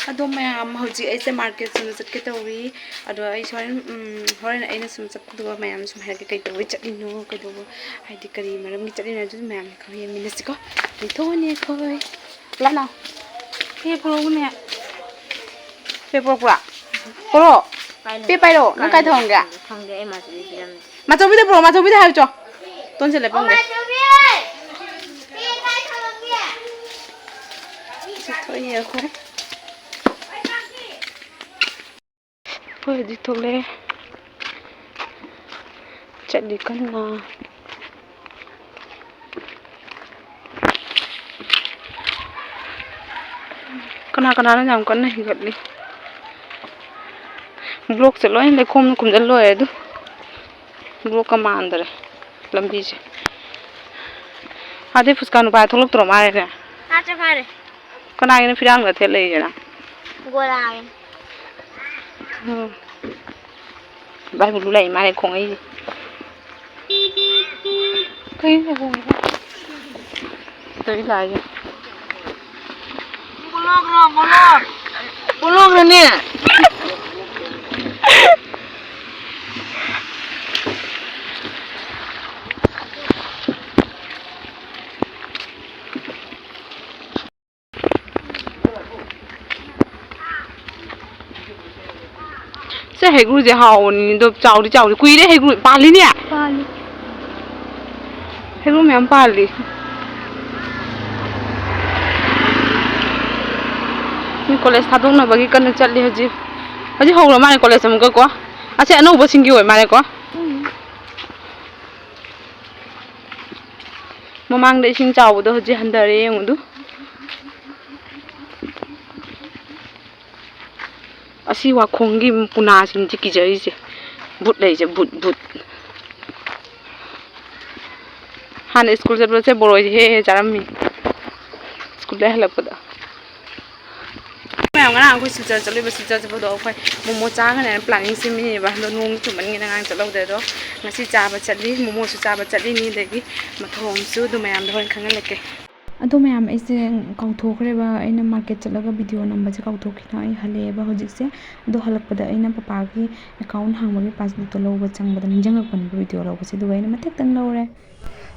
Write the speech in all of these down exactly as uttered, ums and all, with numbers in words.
ꯑꯗꯣ ꯃꯌꯥꯝ, ꯍꯧꯖꯤꯛ ꯑꯩꯁꯦ ꯃꯥꯔꯀꯦꯠ ꯁꯨꯝ ꯆꯠꯀꯦ ꯇꯧꯔꯤ꯫ ꯑꯗꯣ ꯑꯩꯁꯦ ꯍꯣꯔꯦꯟ, ꯎꯝ, ꯍꯣꯔꯦꯟ ꯑꯩꯅ ꯁꯨꯝ ꯆꯠꯄꯗꯨꯒ ꯃꯌꯥꯝ ꯁꯨꯝ ꯍꯥꯏꯔꯛꯀꯦ, ꯀꯩꯗꯧꯕꯩ ꯆꯠꯂꯤꯅꯣ, ꯀꯩꯗꯧꯕ, ꯍꯥꯏꯗꯤ ꯀꯔꯤ ꯃꯔꯝꯒꯤ ꯆꯠꯂꯤꯅꯣ, ꯑꯗꯨꯁꯨ ꯃꯌꯥꯝ ꯈꯪ ꯌꯦꯡꯃꯤꯟꯅꯁꯤꯀꯣ꯫ ꯂꯩꯊꯣꯛꯑꯅꯤ ꯑꯩꯈꯣꯏ꯫ ꯄꯨꯂꯞ ꯂꯥꯛꯑꯣ꯫ ꯄꯦ ꯄꯨꯔꯛꯎꯅꯦ꯫ ꯄꯦ ꯄꯨꯔꯛꯄ꯭ꯔꯥ? ꯄꯨꯔꯛꯑꯣ꯫ ꯄꯦ ꯄꯥꯏꯔꯛꯑꯣ꯫ ꯅꯪ ꯀꯥꯏ ꯊꯝꯃꯝꯒꯦ? ꯈꯪꯗꯦ, ꯑꯩ ꯃꯥꯁꯤꯗ ꯄꯤꯔꯝꯃꯦ꯫ ꯃꯥꯆꯧꯕꯤꯗ ꯄꯨꯔꯛꯑꯣ, ꯃꯥꯆꯧꯕꯤꯗ ꯍꯥꯏꯌꯨ ꯆꯣ꯫ ꯇꯣꯟꯁꯦ ꯂꯦꯞꯄꯝꯒꯦ꯫ ꯁꯤ ꯊꯣꯛꯏ ꯑꯩꯈꯣꯏ꯫ ꯑꯩꯈꯣꯏ ꯍꯧꯖꯤꯛ ꯊꯣꯛꯂꯛꯑꯦ꯫ ꯆꯠꯂꯤ ꯀꯟꯅ꯫ ꯀꯅꯥ ꯀꯅꯥꯅꯣ ꯌꯥꯝ ꯀꯟꯅ ꯍꯤꯒꯠꯂꯤ꯫ ꯕ꯭ꯂꯣꯛꯁꯦ ꯂꯣꯏ ꯂꯩꯈꯣꯝꯅ ꯈꯨꯝꯖꯤꯜ ꯂꯣꯏꯔꯦ ꯑꯗꯨ꯫ ꯕ꯭ꯂꯣꯛꯀ ꯃꯥꯟꯗꯔꯦ ꯂꯝꯕꯤꯁꯦ꯫ ꯑꯗꯩ ꯐꯨꯁꯀꯥ ꯅꯨꯄꯥ ꯊꯣꯛꯂꯛꯇ꯭ꯔꯣ ꯃꯥꯜꯂꯦꯅꯦ? ꯑꯥ ꯆꯠꯈ꯭ꯔꯦ꯫ ꯀꯅꯥꯒꯤꯅꯣ ꯐꯤꯔꯥꯡꯗ ꯊꯦꯠ ꯂꯩꯔꯤꯁꯤꯅ? ꯒꯣꯂꯥꯒꯤꯅꯤ꯫ ꯎꯝ꯫ ꯏꯕꯥꯏ ꯕꯨꯂꯨ ꯂꯥꯛꯏ ꯃꯥꯅꯦ ꯈꯣꯡꯉꯛꯏꯁꯦ꯫ ꯀꯩꯅꯣ ꯈꯣꯡꯉꯤꯗꯣ? ꯇꯧꯔꯤ ꯂꯥꯛꯏꯁꯦ꯫ ꯕꯣꯂꯣꯛꯅꯅꯦ꯫ ꯁꯦ, ꯍꯩꯒ꯭ꯔꯨꯁꯦ ꯍꯥꯎꯕꯅꯤꯗꯣ, ꯆꯥꯎꯗꯤ ꯆꯥꯎꯗꯤ ꯀꯨꯏꯔꯦ꯫ ꯍꯩꯒ꯭ꯔꯨ ꯄꯥꯜꯂꯤꯅꯦ꯫ ꯄꯥꯜꯂꯤ꯫ ꯍꯩꯒ꯭ꯔꯨ ꯃꯌꯥꯝ ꯄꯥꯜꯂꯤ꯫ ꯃꯤ ꯀꯣꯂꯦꯖ ꯊꯥꯗꯣꯛꯅꯕꯒꯤ ꯀꯟꯅ ꯆꯠꯂꯤ ꯍꯧꯖꯤꯛ꯫ ꯍꯧꯖꯤꯛ ꯍꯧꯔ ꯃꯥꯜꯂꯦ ꯀꯣꯂꯦꯖ ꯑꯃꯨꯛꯀ ꯀꯣ꯫ ꯑꯁꯤ ꯑꯅꯧꯕꯁꯤꯡꯒꯤ ꯑꯣꯏ ꯃꯥꯜꯂꯦꯀꯣ꯫ ꯎꯝ꯫ ꯃꯃꯥꯡꯗ ꯏꯁꯤꯡ ꯆꯥꯎꯕꯗꯣ ꯍꯧꯖꯤꯛ ꯍꯟꯊꯔꯦ ꯌꯦꯡꯉꯨꯗꯨ꯫ ꯑꯁꯤ ꯋꯥꯈꯣꯡꯒꯤ ꯄꯨꯅꯥꯁꯤꯡꯁꯦ ꯀꯤꯖꯔꯤꯁꯦ꯫ ꯕꯨꯠ ꯂꯩꯁꯦ, ꯕꯨꯠ, ꯕꯨꯠ꯫ ꯍꯥꯟꯅ ꯁ꯭ꯀꯨꯜ ꯆꯠꯄꯁꯦ ꯕꯣꯔꯣꯏꯁꯦ ꯍꯦꯛ ꯍꯦꯛ ꯆꯥꯔꯝꯃꯤ꯫ ꯁ꯭ꯀꯨꯜꯗꯩ ꯍꯜꯂꯛꯄꯗ꯫ ꯃꯌꯥꯝ ꯉꯔꯥꯡ ꯑꯩꯈꯣꯏ ꯁꯤꯜꯆꯔ ꯆꯠꯂꯨꯏꯕ, ꯁꯤꯜꯆꯔ ꯆꯠꯄꯗꯣ ꯑꯩꯈꯣꯏ ꯃꯣꯃꯣ ꯆꯥꯒꯅꯦꯅ planning ꯁꯦꯝꯃꯤꯅꯦꯕ꯫ ꯑꯗꯣ ꯅꯣꯡ ꯆꯨꯃꯟꯒꯤꯗꯅ ꯉꯔꯥꯡ ꯆꯠꯍꯧꯗ꯭ꯔꯦ꯫ ꯑꯗꯣ ꯉꯁꯤ ꯆꯥꯕ ꯆꯠꯂꯤ, ꯃꯣꯃꯣꯁꯨ ꯆꯥꯕ ꯆꯠꯂꯤꯅꯤ, ꯑꯗꯒꯤ ꯃꯊꯣꯡꯁꯨ꯫ ꯑꯗꯨ ꯃꯌꯥꯝꯗꯣ ꯍꯣꯔꯦꯟ ꯈꯪꯍꯜꯂꯛꯀꯦ꯫ ꯑꯗꯣ ꯃꯌꯥꯝ, ꯑꯩꯁꯦ ꯀꯥꯎꯊꯣꯛꯈ꯭ꯔꯦꯕ, ꯑꯩꯅ market ꯆꯠꯂꯒ video ꯅꯝꯕꯁꯦ ꯀꯥꯎꯊꯣꯛꯈꯤꯅ꯫ ꯑꯩ ꯍꯜꯂꯛꯑꯦꯕ ꯍꯧꯖꯤꯛꯁꯦ꯫ ꯑꯗꯣ ꯍꯜꯂꯛꯄꯗ ꯑꯩꯅ ꯄꯄꯥꯒꯤ account ꯍꯥꯡꯕꯒꯤ passbookꯇꯣ ꯂꯧꯕ ꯆꯪꯕꯗ ꯅꯤꯡꯁꯤꯡꯉꯛꯄꯅꯦꯕ video ꯂꯧꯕꯁꯦ꯫ ꯑꯗꯨꯒ ꯑꯩꯅ ꯃꯇꯦꯛꯇꯪ ꯂꯧꯔꯦ꯫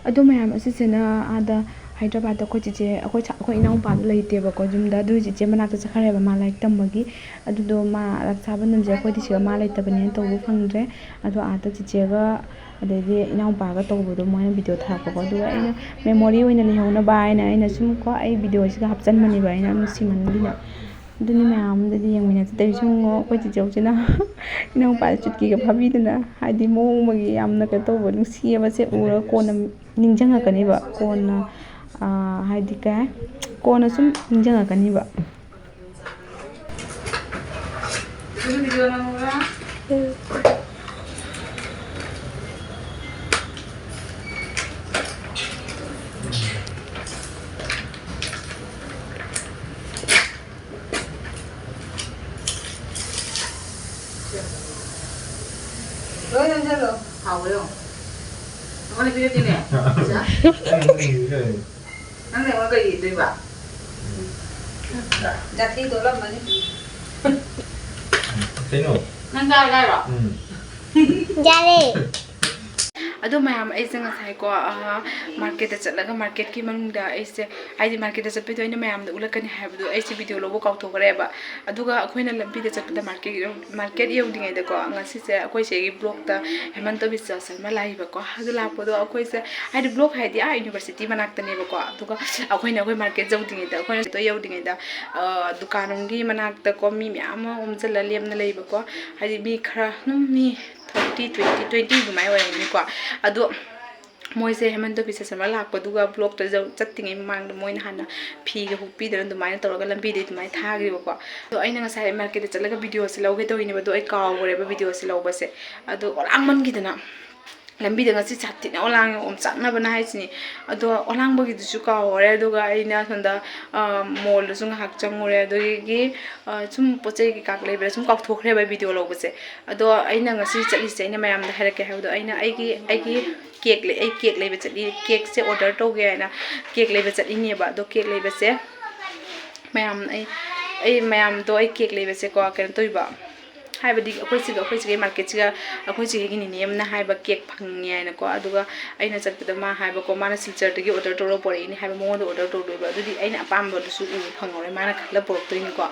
ꯑꯗꯣ ꯃꯌꯥꯝ, ꯑꯁꯤꯁꯤꯅ ꯑꯥꯗ ꯍꯥꯏꯗ꯭ꯔꯕꯥꯗꯇ ꯑꯩꯈꯣꯏ ꯆꯤꯆꯦ, ꯑꯩꯈꯣꯏ ꯁ-, ꯑꯩꯈꯣꯏ ꯏꯅꯥꯎꯄꯥꯗꯣ ꯂꯩꯇꯦꯕꯀꯣ ꯌꯨꯝꯗ꯫ ꯑꯗꯨ ꯆꯤꯆꯦ ꯃꯅꯥꯛꯇ ꯆꯠꯈ꯭ꯔꯦꯕ ꯃꯥ ꯂꯥꯏꯔꯤꯛ ꯇꯝꯕꯒꯤ꯫ ꯑꯗꯨꯗꯣ ꯃꯥ ꯔꯛꯁꯥꯕꯟꯙꯟꯁꯦ ꯑꯩꯈꯣꯏꯗꯤ ꯁꯤꯗ ꯃꯥ ꯂꯩꯇꯕꯅꯤꯅ ꯇꯧꯕ ꯐꯪꯗ꯭ꯔꯦ꯫ ꯑꯗꯣ ꯑꯥꯗ ꯆꯤꯆꯦꯒ ꯑꯗꯩꯗꯤ ꯏꯅꯥꯎꯄꯥꯒ ꯇꯧꯕꯗꯣ ꯃꯣꯏꯅ video ꯊꯥꯔꯛꯄꯀꯣ꯫ ꯑꯗꯨꯒ ꯑꯩꯅ memory ꯑꯣꯏꯅ ꯂꯩꯍꯧꯅꯕ ꯍꯥꯏꯅ ꯑꯩꯅ ꯁꯨꯝ ꯀꯣ ꯑꯩ videoꯁꯤꯒ ꯍꯥꯞꯆꯟꯕꯅꯦꯕ ꯑꯩꯅ ꯅꯨꯡꯁꯤꯃꯟꯒꯤꯅ꯫ ꯑꯗꯨꯅꯤ ꯃꯌꯥꯝ ꯑꯝꯗꯗꯤ ꯌꯦꯡꯃꯤꯟꯅꯁꯤ꯫ ꯇꯧꯔꯤꯁꯤ ꯌꯦꯡꯉꯣ, ꯑꯩꯈꯣꯏ ꯆꯤꯆꯦꯁꯤꯅ ꯏꯅꯥꯎꯄꯥꯗ ꯆꯨꯠꯀꯤꯒ ꯐꯥꯕꯤꯗꯅ, ꯍꯥꯏꯗꯤ ꯃꯑꯣꯡ ꯑꯃꯒꯤ ꯌꯥꯝꯅ ꯀꯩꯅꯣ ꯇꯧꯕ ꯅꯨꯡꯁꯤꯕꯁꯦ ꯎꯔꯒ ꯀꯣꯟꯅ ꯅꯤꯡꯁꯤꯡꯉꯛꯀꯅꯦꯕ꯫ ꯀꯣꯟꯅ, ꯑꯥ, ꯍꯥꯏꯗꯤ ꯀꯩ ꯍꯥꯏ? ꯀꯣꯟꯅ ꯁꯨꯝ ꯅꯤꯡꯁꯤꯡꯉꯛꯀꯅꯦꯕ꯫ ꯂꯣꯏ ꯅꯝꯁꯤꯜꯂꯣ꯫ ꯍꯥꯎꯕ꯭ꯔꯣ ꯌꯦꯡꯉꯣ꯫ ꯑꯩꯉꯣꯟꯗ ꯄꯤꯔꯛꯇꯦꯅꯦ꯫ ꯅꯪꯅ ꯑꯩꯉꯣꯟꯗ ꯀꯩ ꯏꯗꯣꯏꯕ? ꯖꯥꯇꯤ ꯇꯣꯠꯂꯝꯃꯅꯤ꯫ ꯀꯩꯅꯣ? ꯅꯪ ꯆꯥꯔꯒꯦ ꯍꯥꯏꯔꯣ? ꯎꯝ꯫ ꯌꯥꯔꯦ꯫ ꯑꯗꯣ ꯃꯌꯥꯝ, ꯑꯩꯁꯦ ꯉꯁꯥꯏꯀꯣ, ꯑꯥ, marketꯇ ꯆꯠꯂꯒ marketꯀꯤ ꯃꯅꯨꯡꯗ ꯑꯩꯁꯦ, ꯍꯥꯏꯗꯤ marketꯇ ꯆꯠꯄꯩꯗꯣ ꯑꯩꯅ ꯃꯌꯥꯝꯗ ꯎꯠꯂꯛꯀꯅꯤ ꯍꯥꯏꯕꯗꯣ ꯑꯩꯁꯦ video ꯂꯧꯕ ꯀꯥꯎꯊꯣꯛꯈ꯭ꯔꯦꯕ꯫ ꯑꯗꯨꯒ ꯑꯩꯈꯣꯏꯅ ꯂꯝꯕꯤꯗ ꯆꯠꯄꯗ market ꯌꯧ-, market ꯌꯧꯗ꯭ꯔꯤꯉꯩꯗꯀꯣ, ꯉꯁꯤꯁꯦ ꯑꯩꯈꯣꯏ ꯆꯦꯒꯤ vlogꯇ ꯍꯦꯃꯟꯇ ꯕꯤꯁ꯭ꯋꯥ ꯁꯔꯃ ꯂꯥꯛꯏꯕꯀꯣ꯫ ꯑꯗꯨ ꯂꯥꯛꯄꯗꯣ ꯑꯩꯈꯣꯏꯁꯦ, ꯍꯥꯏꯗꯤ vlog ꯍꯥꯏꯗꯤ ꯑꯥ university ꯃꯅꯥꯛꯇꯅꯦꯕꯀꯣ꯫ ꯑꯗꯨꯒ ꯑꯩꯈꯣꯏꯅ ꯑꯩꯈꯣꯏ market ꯌꯧꯗ꯭ꯔꯤꯉꯩꯗ, ꯑꯩꯈꯣꯏꯅ ꯌꯧꯗ꯭ꯔꯤꯉꯩꯗ, ꯑꯥ, ꯗꯨꯀꯥꯟ ꯑꯃꯒꯤ ꯃꯅꯥꯛꯇꯀꯣ ꯃꯤ ꯃꯌꯥꯝ ꯑꯃ ꯑꯣꯝꯁꯤꯜꯂ ꯂꯦꯞꯅ ꯂꯩꯕꯀꯣ꯫ ꯍꯥꯏꯗꯤ ꯃꯤ ꯈꯔ ꯑꯗꯨꯝ ꯃꯤ thirty, twenty, twenty ꯑꯗꯨꯃꯥꯏꯅ ꯑꯣꯏꯔꯝꯒꯅꯤꯀꯣ꯫ ꯑꯗꯣ ꯃꯣꯏꯁꯦ ꯍꯦꯃꯟꯇ ꯕꯤꯁ꯭ꯋꯥ ꯁꯔꯃ ꯂꯥꯛꯄꯗꯨꯒ vlogꯇ ꯖꯧ-, ꯆꯠꯇ꯭ꯔꯤꯉꯩ ꯃꯃꯥꯡꯗ ꯃꯣꯏꯅ ꯍꯥꯟꯅ ꯐꯤꯒ ꯍꯨꯛꯄꯤꯗꯅ ꯑꯗꯨꯃꯥꯏꯅ ꯇꯧꯔꯒ ꯂꯝꯕꯤꯗꯩ ꯑꯗꯨꯃꯥꯏꯅ ꯊꯥꯈꯤꯕꯀꯣ꯫ ꯑꯗꯣ ꯑꯩꯅ ꯉꯁꯥꯏ marketꯇ ꯆꯠꯂꯒ videoꯁꯦ ꯂꯧꯒꯦ ꯇꯧꯔꯤꯅꯦꯕ, ꯑꯗꯣ ꯑꯩ ꯀꯥꯎꯈ꯭ꯔꯦꯕ videoꯁꯦ ꯂꯧꯕꯁꯦ꯫ ꯑꯗꯣ ꯂꯥꯡꯃꯟꯈꯤꯗꯅ ꯂꯝꯕꯤꯗ ꯉꯁꯤ ꯁꯥꯊꯤꯅ ꯑꯣꯂꯥꯡꯉꯦ, ꯑꯣꯝꯆꯥꯛꯅꯕꯅ ꯍꯥꯏꯁꯤꯅꯤ꯫ ꯑꯗꯣ ꯑꯣꯂꯥꯡꯕꯒꯤꯗꯨꯁꯨ ꯀꯥꯎꯍꯧꯔꯦ꯫ ꯑꯗꯨꯒ ꯑꯩꯅ ꯁꯣꯝꯗ ꯃꯣꯜꯗꯁꯨ ꯉꯥꯏꯍꯥꯛ ꯆꯪꯉꯨꯔꯦ꯫ ꯑꯗꯨꯗꯒꯤ ꯁꯨꯝ ꯄꯣꯠ ꯆꯩ ꯀꯩꯀꯥ ꯂꯩꯕꯗ ꯁꯨꯝ ꯀꯥꯎꯊꯣꯛꯈ꯭ꯔꯦꯕ ꯚꯤꯗꯤꯑꯣ ꯂꯧꯕꯁꯦ꯫ ꯑꯗꯣ ꯑꯩꯅ ꯉꯁꯤ ꯆꯠꯂꯤꯁꯦ, ꯑꯩꯅ ꯃꯌꯥꯝꯗ ꯍꯥꯏꯔꯛꯀꯦ ꯍꯥꯏꯕꯗꯣ, ꯑꯩꯅ ꯑꯩꯒꯤ ꯑꯩꯒꯤ ꯀꯦꯛ ꯂꯩ ꯑꯩ ꯀꯦꯛ ꯂꯩꯕ ꯆꯠꯂꯤ꯫ ꯀꯦꯛꯁꯦ ꯑꯣꯔꯗꯔ ꯇꯧꯒꯦ ꯍꯥꯏꯅ ꯀꯦꯛ ꯂꯩꯕ ꯆꯠꯂꯤꯅꯦꯕ꯫ ꯑꯗꯣ ꯀꯦꯛ ꯂꯩꯕꯁꯦ ꯃꯌꯥꯝ ꯑꯩ ꯑꯩ ꯃꯌꯥꯝꯗꯣ ꯑꯩ ꯀꯦꯛ ꯂꯩꯕꯁꯦꯀꯣ, ꯀꯩꯅꯣ ꯇꯧꯏꯕ, ꯍꯥꯏꯕꯗꯤ ꯑꯩꯈꯣꯏ ꯁꯤꯒ ꯑꯩꯈꯣꯏ ꯁꯤꯒꯤ ꯃꯥꯔꯀꯦꯠꯁꯤꯒ ꯑꯩꯈꯣꯏ ꯁꯤꯒꯤ ꯅꯤꯅꯦ ꯑꯃꯅ ꯍꯥꯏꯕ ꯀꯦꯛ ꯐꯪꯉꯦ ꯍꯥꯏꯅꯀꯣ꯫ ꯑꯗꯨꯒ ꯑꯩꯅ ꯆꯠꯄꯗ ꯃꯥ ꯍꯥꯏꯕꯀꯣ, ꯃꯥꯅ ꯁꯤꯜꯆꯔꯗꯒꯤ ꯑꯣꯔꯗꯔ ꯇꯧꯔꯒ ꯄꯣꯔꯛꯏꯅꯦ ꯍꯥꯏꯕ, ꯃꯉꯣꯟꯗ ꯑꯣꯔꯗꯔ ꯇꯧꯗꯣꯏꯕ꯫ ꯑꯗꯨꯗꯤ ꯑꯩꯅ ꯑꯄꯥꯝꯕꯗꯨꯁꯨ ꯎꯕ ꯐꯪꯉꯔꯣꯏ, ꯃꯥꯅ ꯈꯜꯂ ꯄꯣꯔꯛꯇꯣꯏꯅꯤꯀꯣ꯫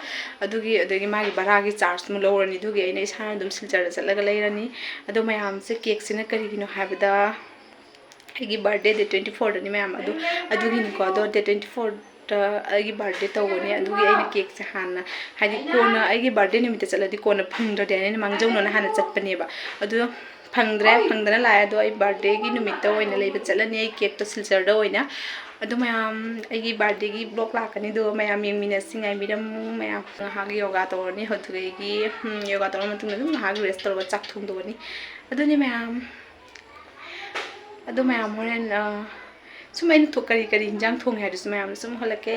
ꯑꯗꯨꯒꯤ ꯑꯗꯒꯤ ꯃꯥꯒꯤ ꯚꯔꯥꯒꯤ ꯆꯥꯔꯖ ꯑꯃꯨꯛ ꯂꯧꯔꯅꯤ꯫ ꯑꯗꯨꯒꯤ ꯑꯩꯅ ꯏꯁꯥꯅ ꯑꯗꯨꯝ ꯁꯤꯜꯆꯔꯗ ꯆꯠꯂꯒ ꯂꯩꯔꯅꯤ꯫ ꯑꯗꯣ ꯃꯌꯥꯝꯁꯦ, ꯀꯦꯛꯁꯤꯅ ꯀꯔꯤꯒꯤꯅꯣ ꯍꯥꯏꯕꯗ, ꯑꯩꯒꯤ ꯕꯥꯔꯗꯦ ꯗꯦꯠ ꯇ꯭ꯋꯦꯟꯇꯤ ꯐꯣꯔꯗꯅꯤ ꯃꯌꯥꯝ꯫ ꯑꯗꯨ ꯑꯗꯨꯒꯤꯅꯤꯀꯣ꯫ ꯑꯗꯣ ꯗꯦꯠ ꯇ꯭ꯋꯦꯟꯇꯤ ꯐꯣꯔꯗ ꯑꯩꯒꯤ ꯕꯥꯔꯗꯦ ꯇꯧꯒꯅꯤ꯫ ꯑꯗꯨꯒꯤ ꯑꯩꯅ ꯀꯦꯛꯁꯦ ꯍꯥꯟꯅ, ꯍꯥꯏꯗꯤ ꯀꯣꯟꯅ ꯑꯩꯒꯤ ꯕꯥꯔꯗꯦ ꯅꯨꯃꯤꯠꯇ ꯆꯠꯂꯗꯤ ꯀꯣꯟꯅ ꯐꯪꯗ꯭ꯔꯗꯤ ꯍꯥꯏꯅ ꯑꯩꯅ ꯃꯥꯡꯖꯧꯅꯅ ꯍꯥꯟꯅ ꯆꯠꯄꯅꯦꯕ꯫ ꯑꯗꯨ ꯐꯪꯗ꯭ꯔꯦ, ꯐꯪꯗꯅ ꯂꯥꯛꯑꯦ꯫ ꯑꯗꯣ ꯑꯩ ꯕꯥꯔꯗꯦꯒꯤ ꯅꯨꯃꯤꯠꯇ ꯑꯣꯏꯅ ꯂꯩꯕ ꯆꯠꯂꯅꯤ ꯑꯩ ꯀꯦꯛꯇꯣ ꯁꯤꯜꯆꯔꯗ ꯑꯣꯏꯅ꯫ ꯑꯗꯣ ꯃꯌꯥꯝ, ꯑꯩꯒꯤ ꯕꯥꯔꯗꯦꯒꯤ ꯕ꯭ꯂꯣꯛ ꯂꯥꯛꯀꯅꯤ, ꯑꯗꯨꯒ ꯃꯌꯥꯝ ꯌꯦꯡꯃꯤꯟꯅꯁꯤ, ꯉꯥꯏꯕꯤꯔꯝꯃꯨ ꯃꯌꯥꯝ꯫ ꯉꯥꯏꯍꯥꯛ ꯌꯣꯒꯥ ꯇꯧꯔꯅꯤ꯫ ꯑꯗꯨꯗꯒꯤ ꯎꯝ, ꯌꯣꯒꯥ ꯇꯧꯔ ꯃꯇꯨꯡꯗ ꯑꯗꯨꯝ ꯉꯥꯏꯍꯥꯛ ꯔꯦꯁ ꯇꯧꯔꯒ ꯆꯥꯛ ꯊꯣꯡꯗꯣꯛꯑꯅꯤ꯫ ꯑꯗꯨꯅꯤ ꯃꯌꯥꯝ꯫ ꯑꯗꯣ ꯃꯌꯥꯝ ꯍꯣꯔꯦꯟ, ꯑ, ꯁꯨꯝ ꯑꯩꯅ ꯊꯣ-, ꯀꯔꯤ ꯀꯔꯤ ꯍꯤꯟꯖꯥꯡ ꯊꯣꯡꯉꯦ ꯍꯥꯏꯗꯨꯁꯨ ꯃꯌꯥꯝꯗ ꯁꯨꯝ ꯎꯍꯜꯂꯛꯀꯦ꯫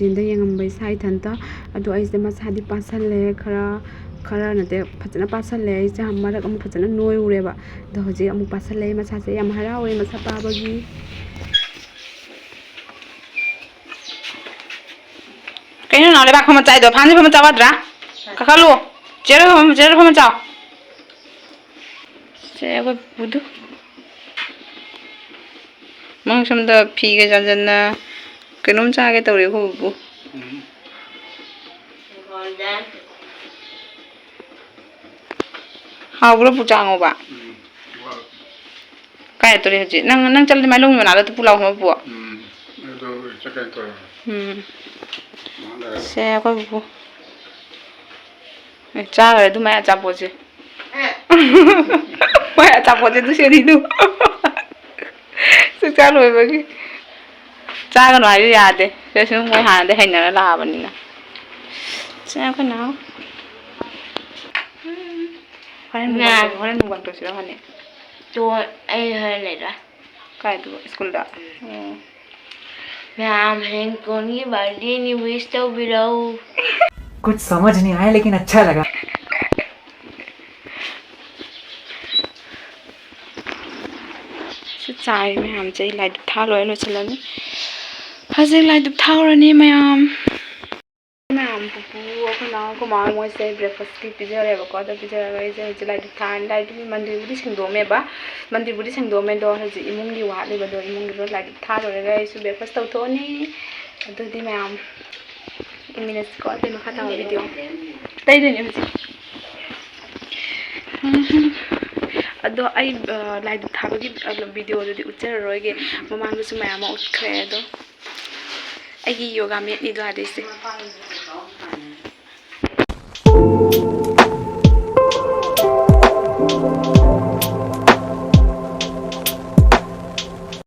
ꯆꯦꯟꯗ ꯌꯦꯡꯉꯝꯕ ꯏꯁꯥ ꯏꯊꯟꯇ꯫ ꯑꯗꯣ ꯑꯩꯁꯦ ꯃꯁꯥꯗꯤ ꯄꯥꯁꯜꯂꯦ, ꯈꯔ, ꯈꯔ ꯅꯠꯇꯦ, ꯐꯖꯅ ꯄꯥꯁꯜꯂꯦ꯫ ꯑꯩꯁꯦ ꯃꯔꯛ ꯑꯃ ꯐꯖꯅ ꯅꯣꯏꯔꯨꯔꯦꯕ꯫ ꯑꯗꯣ ꯍꯧꯖꯤꯛ ꯑꯃꯨꯛ ꯄꯥꯁꯜꯂꯦ꯫ ꯃꯁꯥꯁꯦ ꯌꯥꯝ ꯍꯔꯥꯎꯔꯦ ꯃꯁꯥ ꯄꯥꯕꯒꯤ꯫ ꯀꯩꯅꯣ ꯅꯪ ꯂꯩꯕꯥꯛ ꯐꯝꯃ ꯆꯥꯏꯗꯣ? ꯐꯥꯟꯁꯤ ꯐꯝꯃ ꯆꯥꯎ ꯌꯥꯗ꯭ꯔꯥ? ꯀꯥꯈꯠꯂꯨ꯫ ꯆꯤꯌꯔ ꯐꯝꯃ, ꯆꯤꯌꯔ ꯐꯝꯃ ꯆꯥꯎ꯫ ꯁꯦ, ꯑꯩꯈꯣꯏ ꯄꯨꯄꯨꯗꯨ꯫ ꯃꯪ ꯁꯣꯝꯗ ꯐꯤꯒ ꯆꯥꯟꯖꯟꯅ ꯀꯩꯅꯣꯝ ꯆꯥꯒꯦ ꯇꯧꯔꯤ ꯑꯩꯈꯣꯏ ꯄꯨꯄꯨ꯫ ꯎꯝ꯫ ꯍꯥꯎꯕ꯭ꯔꯣ ꯄꯨ ꯆꯥ ꯉꯧꯕ? ꯎꯝ꯫ ꯀꯥꯏ ꯆꯠꯇꯣꯔꯤ ꯍꯧꯖꯤꯛ? ꯅꯪ, ꯅꯪ ꯆꯠꯂꯗꯤ ꯃꯥꯏꯂꯣꯡꯒꯤ ꯃꯅꯥꯛꯇ ꯄꯨ ꯂꯥꯎ ꯈꯣꯡꯎꯞ ꯄꯨ꯫ ꯎꯝ꯫ ꯑꯗꯨ ꯆꯠꯀꯦ ꯇꯧꯔꯦ꯫ ꯎꯝ꯫ ꯉꯥꯏꯍꯥꯛ ꯂꯩꯔ꯫ ꯁꯦ, ꯑꯩꯈꯣꯏ ꯄꯨꯄꯨ꯫ ꯑꯦ, ꯆꯥꯈ꯭ꯔꯦ ꯑꯗꯨ ꯃꯥꯏ ꯑꯆꯥꯄꯣꯠꯁꯦ꯫ ꯃꯥꯏ ꯑꯆꯥꯄꯣꯠꯁꯦ ꯑꯗꯨ ꯁꯦꯅꯤꯗꯨ꯫ ꯆꯥꯛ ꯆꯥ ꯂꯣꯏꯕꯒꯤ꯫ ꯆꯥꯒꯅꯨ ꯍꯥꯏꯁꯨ ꯌꯥꯗꯦ꯫ ꯁꯤꯗ ꯁꯨꯝ ꯃꯣꯏ ꯍꯥꯟꯅꯗꯩ ꯍꯩꯅꯔ ꯂꯥꯛꯑꯕꯅꯤꯅ꯫ ꯁꯦ, ꯑꯩꯈꯣꯏ ꯅꯥꯎ꯫ ꯍꯣꯔꯦꯟ ꯃꯨꯛꯕꯥꯡ ꯇꯧ-, ꯍꯣꯔꯦꯟ ꯃꯨꯛꯕꯥꯡ ꯇꯧꯁꯤꯔꯣ, ꯍꯅꯦ? ꯇꯣ, ꯑꯩ ꯍꯣꯔꯦꯟ ꯂꯩꯔꯣꯏ꯫ ꯀꯥꯏꯗ? ꯁ꯭ꯀꯨꯜꯗ? ꯎꯝ꯫ ꯑꯣ꯫ ꯃꯌꯥꯝ ꯍꯌꯦꯡ ꯇꯣꯟꯒꯤ ꯕꯥꯔꯗꯦꯅꯤ, ꯋꯤꯁ ꯇꯧꯕꯤꯔꯧ꯫ कुछ समझ नहीं आया, लेकिन अच्छा लगा। ꯁꯤ ꯆꯥꯏ ꯃꯌꯥꯝꯁꯦ ꯑꯩ ꯂꯥꯏꯗꯨꯛ ꯊꯥ ꯂꯣꯏꯔ ꯂꯣꯏꯁꯤꯜꯂꯅꯤ꯫ ꯍꯧꯖꯤꯛ ꯂꯥꯏꯗꯨꯛ ꯊꯥꯎꯔꯅꯤ ꯃꯌꯥꯝ꯫ ꯃꯌꯥꯝ ꯄꯨꯄꯨ, ꯑꯩꯈꯣꯏ ꯃꯥ, ꯑꯩꯈꯣꯏ ꯃꯥ ꯃꯣꯏꯁꯦ ꯕ꯭ꯔꯦꯛꯐꯥꯁꯀꯤ ꯄꯤꯖꯔꯦꯕꯀꯣ꯫ ꯑꯗꯣ ꯄꯤꯖꯔꯒ ꯑꯩꯁꯦ ꯍꯧꯖꯤꯛ ꯂꯥꯏꯗꯨꯛ ꯊꯥꯔꯅꯤ꯫ ꯂꯥꯏꯗꯨꯛ ꯃꯟꯗꯤꯔꯕꯨꯗꯤ ꯁꯦꯡꯗꯣꯛꯑꯝꯃꯦꯕ, ꯃꯟꯗꯤꯔꯕꯨꯗꯤ ꯁꯦꯡꯗꯣꯛꯑꯝꯃꯦ꯫ ꯑꯗꯣ ꯍꯧꯖꯤꯛ ꯏꯃꯨꯡꯒꯤ ꯋꯥꯠꯂꯤꯕꯗꯣ, ꯏꯃꯨꯡꯒꯤꯗꯣ ꯂꯥꯏꯗꯨꯛ ꯊꯥ ꯂꯣꯏꯔꯒ ꯑꯩꯁꯨ ꯕ꯭ꯔꯦꯛꯐꯥꯁ ꯇꯧꯊꯣꯛꯑꯅꯤ꯫ ꯑꯗꯨꯗꯤ ꯃꯌꯥꯝ ꯌꯦꯡꯃꯤꯟꯅꯁꯤꯀꯣ ꯑꯇꯩ ꯃꯈꯥ ꯇꯥꯕ ꯚꯤꯗꯤꯑꯣ꯫ ꯑꯇꯩꯗꯅꯦ ꯍꯧꯖꯤꯛ꯫ ꯑꯗꯣ ꯑꯩ, ꯑ, ꯂꯥꯏꯗꯨꯛ ꯊꯥꯕꯒꯤ, ꯑ, ꯚꯤꯗꯤꯑꯣꯗꯨꯗꯤ ꯎꯠꯆꯔꯔꯣꯏꯒꯦ꯫ ꯃꯃꯥꯡꯗꯁꯨ ꯃꯌꯥꯝ ꯑꯃ ꯎꯠꯈ꯭ꯔꯦ꯫ ꯑꯗꯣ ꯑꯩꯒꯤ ꯌꯣꯒꯥ ꯃꯦꯠꯅꯤꯗꯣ ꯑꯥꯗꯩꯁꯦ꯫